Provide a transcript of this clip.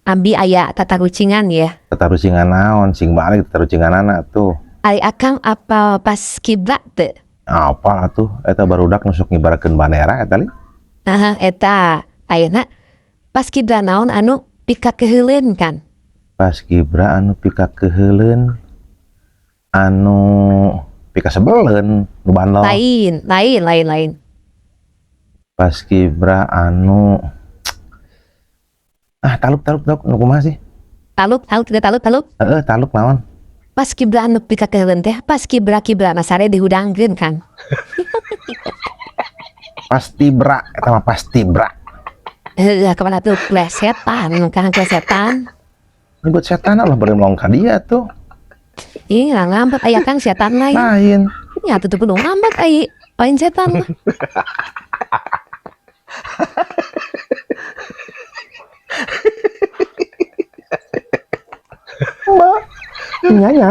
Abi aya tatarucingan ya. Tatarucingan naon, sing balik tatarucinganana tuh. Ari akang apal paskibra teu? Apa atuh eta barudak nu sok ngibarkeun bandera eta li? Nah, eta ayeuna paskibra naon anu pikakeuheuleun kan? Paskibra anu pikakeuheuleun anu pikasebeleun nu bandel. Lain, lain, lain, lain. Paskibra anu ah taluk taluk taluk nu kumaha sih? Taluk, taluk, tidak taluk, taluk. Heeh, taluk naon? Paskibra anu pikakeuheuleun teh paskibra kibra sare dihudangkeun kan. Pastibra eta mah pastibra. Heuh, kemana tuh plesetan, kan plesetan. Nyebut setan lah bari melong ka dia tuh. Ih, ngambek aya kang setan lain. Lain. Ya tutup lu ngambek ai lain setan mah. Mbak, nyanya.